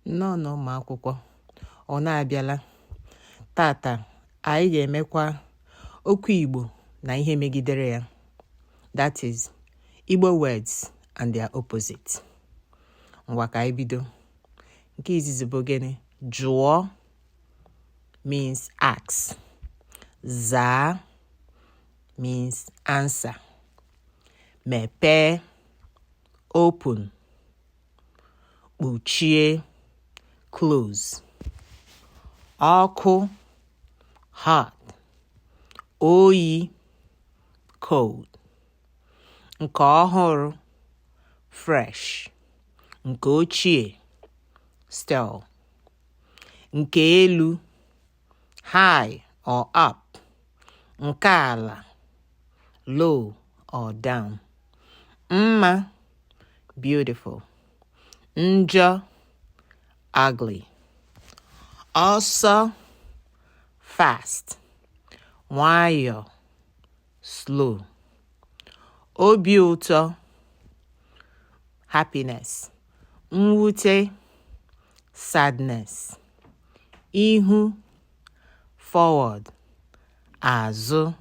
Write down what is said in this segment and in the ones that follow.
Nnọọnụ ụmụ akwụkwọ, unu abịala. Tata anyị ga-emekwa okwu Igbo na ihe megidere ya. That is, Igbo words and their opposite. Ngwa, ka anyị bido. Nke izizi bụ gịnị? Jụọ means ask. Zaa means answer. Mepee, open. Kpuchie, close. Ọkụ, hot. Oyi, cold. Nke ọhụrụ, fresh. Nke ochie, stale. Nke elu, high or up. Nke ala, low or down. Mma, beautiful. Njọ, ugly. Ọsọ, fast. Nwayọ, slow. Obi ụtọ, happiness. Mwute, sadness. Ihu, forward. Azụ,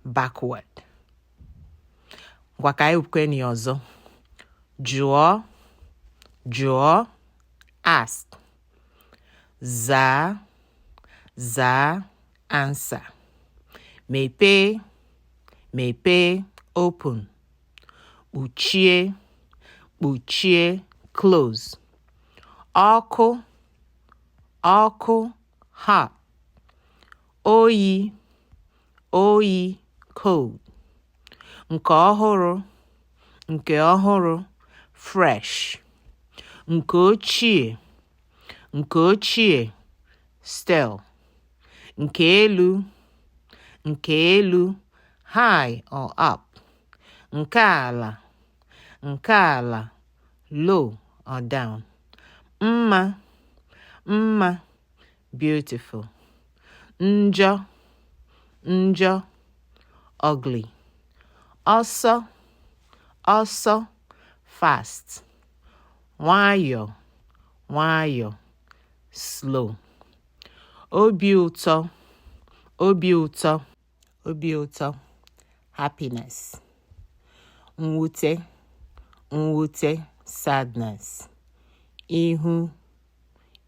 backward. Ngwa, ka anyị kwukwe ya ọzọ. Jụọ, jụọ, ask. Zaa, zaa, answer. Mepee, mepee, open. Kpuchie, kpuchie, close. Ọkụ, ọkụ, hot. Oyi, oyi, cold. Nke ọhụrụ, nke ọhụrụ, fresh. Nke ochie, nke ochie, stale. Nke elu, nke elu, high or up. Nke ala, nke ala, low or down. Mma, mma, beautiful. Njọ, njọ, ugly. Ọsọ, ọsọ, fast. Nwayọ, nwayọ, slow. Obi ụtọ, obi ụtọ, obi ụtọ, happiness. Mwute, mwute, sadness. Ihu,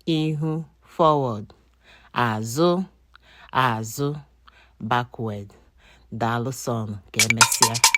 ihu, forward. Azụ, azụ, backward. Daalụ sọnụ, ka emesịa.